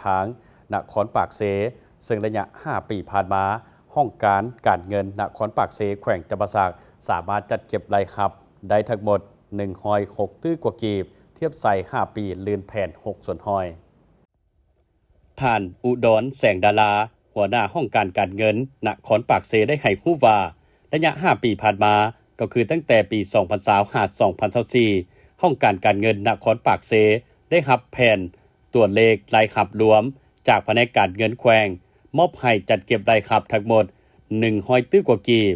ທາງນະຄອນປາກເຊ, ເຊິ່ງໄລຍະຫ້າປີຜ່ານມາ, ຫ້ອງການການເງິນນະຄອນປາກເຊ ແຂວງຈຳປາສັກ ສາມາດຈັດເກັບລາຍຮັບໄດ້ທັງໝົດໜຶ່ງຮ້ອຍຫົກຕື້ກວ່າກີບ, ທຽບໃສ່ຫ້າປີ ລື່ນແຜນຫົກສ່ວນຮ້ອຍ. ທ່ານ ອຸດອນ ແສງດາລາ, ຫົວໜ້າຫ້ອງການການເງິນນະຄອນປາກເຊ ໄດ້ໃຫ້ຮູ້ວ່າ, ໄລຍະຫ້າປີຜ່ານມາ, ກໍຄືຕັ້ງແຕ່ປີສອງພັນຊາວ ຫາ ສອງພັນຊາວສີ່, ຫ້ອງການການເງິນນະຄອນປາກເຊ ໄດ້ຮັບແຜນຕົວເລກລາຍຮັບລວມຈາກພະແນກການເງິນແຂວງ, ມອບໃຫ້ຈັດເກັບລາຍຮັບທັງໝົດໜຶ່ງຮ້ອຍຕື້ກວ່າກີບ,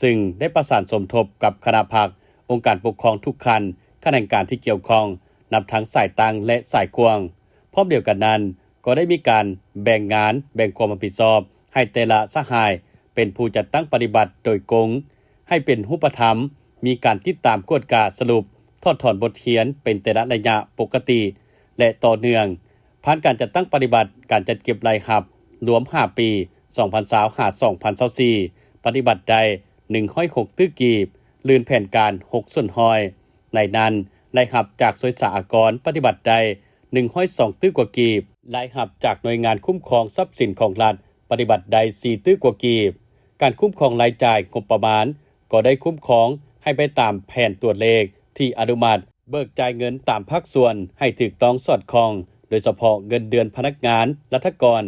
ຊຶ່ງໄດ້ປະສານສົມທົບກັບຄະນະພັກ, ອົງການປົກຄອງທຸກຂັ້ນ, ຂະແໜງການທີ່ກ່ຽວຂ້ອງ, ນັບທັງສາຍຕັ້ງ ແລະ ສາຍກວ້າງ. ພ້ອມດຽວກັນນັ້ນ, ກໍໄດ້ມີການແບ່ງງານ, ແບ່ງຄວາມຮັບຜິດຊອບໃຫ້ແຕ່ລະສະຫາຍເປັນຜູ້ຈັດຕັ້ງປະຕິບັດໂດຍກົງ, ໃຫ້ເປັນຮູບປະທຳ, ມີການຕິດຕາມກວດກາສະຫຼຸບ, ຖອດຖອນບົດຮຽນເປັນແຕ່ລະໄລຍະປົກກະຕິ ແລະ ຕໍ່ເນື່ອງ. ຜ່ານການຈັດຕັ້ງປະຕິບັດການຈັດເກັບລາຍຮັບລວມຫ້າປີ, ສອງພັນຊາວ ຫາ ສອງພັນຊາວສີ່ ປະຕິບັດໄດ້ໜຶ່ງຮ້ອຍຫົກຕື້ກີບ, ລື່ນແຜນການຫົກສ່ວນຮ້ອຍ. ໃນນັ້ນ, ລາຍຮັບຈາກສ່ວຍສາອາກອນປະຕິບັດໄດ້ໜຶ່ງຮ້ອຍສອງຕື້ກວ່າກີບ, ລາຍຮັບຈາກໜ່ວຍງານຄຸ້ມຄອງຊັບສິນຂອງລັດປະຕິບັດໄດ້ສີ່ຕື້ກວ່າກີບ. ການຄຸ້ມຄອງລາຍຈ່າຍງົບປະມານກໍໄດ້ຄຸ້ມຄອງໃຫ້ໄປຕາມແຜນຕົວເລກທີ່ອະນຸມັດ, ເບີກຈ່າຍເງິນຕາມພາກສ່ວນໃຫ້ຖືກຕ້ອງສອດຄ່ອງ, ໂດຍສະເພາະເງິນເດືອນພະນັກງານລັດຖະກອນ,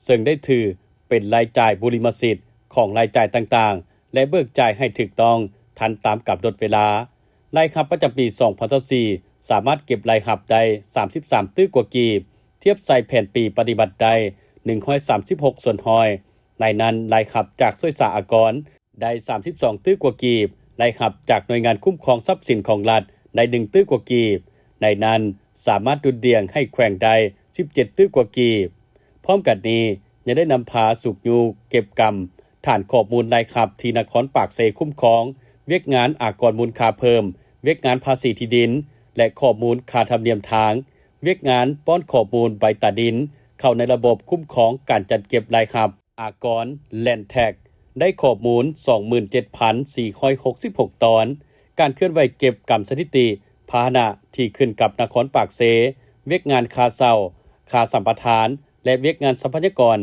ເຊິ່ງໄດ້ຖືເປັນລາຍຈ່າຍບຸລິມະສິດຂອງລາຍຈ່າຍຕ່າງໆ ແລະ ເບີກຈ່າຍໃຫ້ຖືກຕ້ອງທັນຕາມກຳນົດເວລາ. ລາຍຮັບປະຈຳປີສອງພັນຊາວສີ່ ສາມາດເກັບລາຍຮັບໄດ້ສາມສິບສາມຕື້ກວ່າກີບ, ທຽບໃສ່ແຜນປີປະຕິບັດໄດ້ໜຶ່ງຮ້ອຍສາມສິບຫົກສ່ວນຮ້ອຍ. ໃນນັ້ນ, ລາຍຮັບຈາກສ່ວຍສາອາກອນໄດ້ສາມສິບສອງຕື້ກວ່າກີບ, ລາຍຮັບຈາກໜ່ວຍງານຄຸ້ມຄອງຊັບສິນຂອງລັດໄດ້ໜຶ່ງຕື້ກວ່າກີບ. ໃນນັ້ນ, ສາມາດດຸ່ນດ່ຽງໃຫ້ແຂວງໄດ້ສິບເຈັດຕື້ກວ່າກີບ. ພ້ອມກັນນີ້, ຍັງໄດ້ນຳພາຊຸກຍູ້ເກັບກຳຖານຂໍ້ມູນລາຍຮັບທີ່ນະຄອນປາກເຊຄຸ້ມຄອງ, ວຽກງານອາກອນມູນຄ່າເພີ່ມ, ວຽກງານພາສີທີ່ດິນ ແລະ ຂໍ້ມູນຄ່າທຳນຽມທາງ, ວຽກງານປ້ອນຂໍ້ມູນໃບຕາດິນເຂົ້າໃນລະບົບຄຸ້ມຄອງການຈັດເກັບລາຍຮັບອາກອນ Land Tax ໄດ້ຂໍ້ມູນສອງໝື່ນເຈັດພັນສີ່ຮ້ອຍຫົກສິບຫົກຕອນ. ການເຄື່ອນໄຫວເກັບກຳສະຖິຕິພາຫະນະທີ່ຂຶ້ນກັບນະຄອນປາກເຊ, ວຽກງານຄ່າເຊົ່າ, ຄ່າສຳປະທານ ແລະ ວຽກງານຊັບພະຍາກອນ.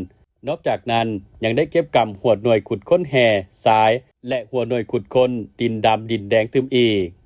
ນອກຈາກນັ້ນ, ຍັງໄດ້ເກັບກຳຫົວໜ່ວຍຂຸດຄົ້ນແຮ່ຊາຍ ແລະ ຫົວໜ່ວຍຂຸດຄົ້ນດິນດຳດິນແດງຕື່ມອີກ.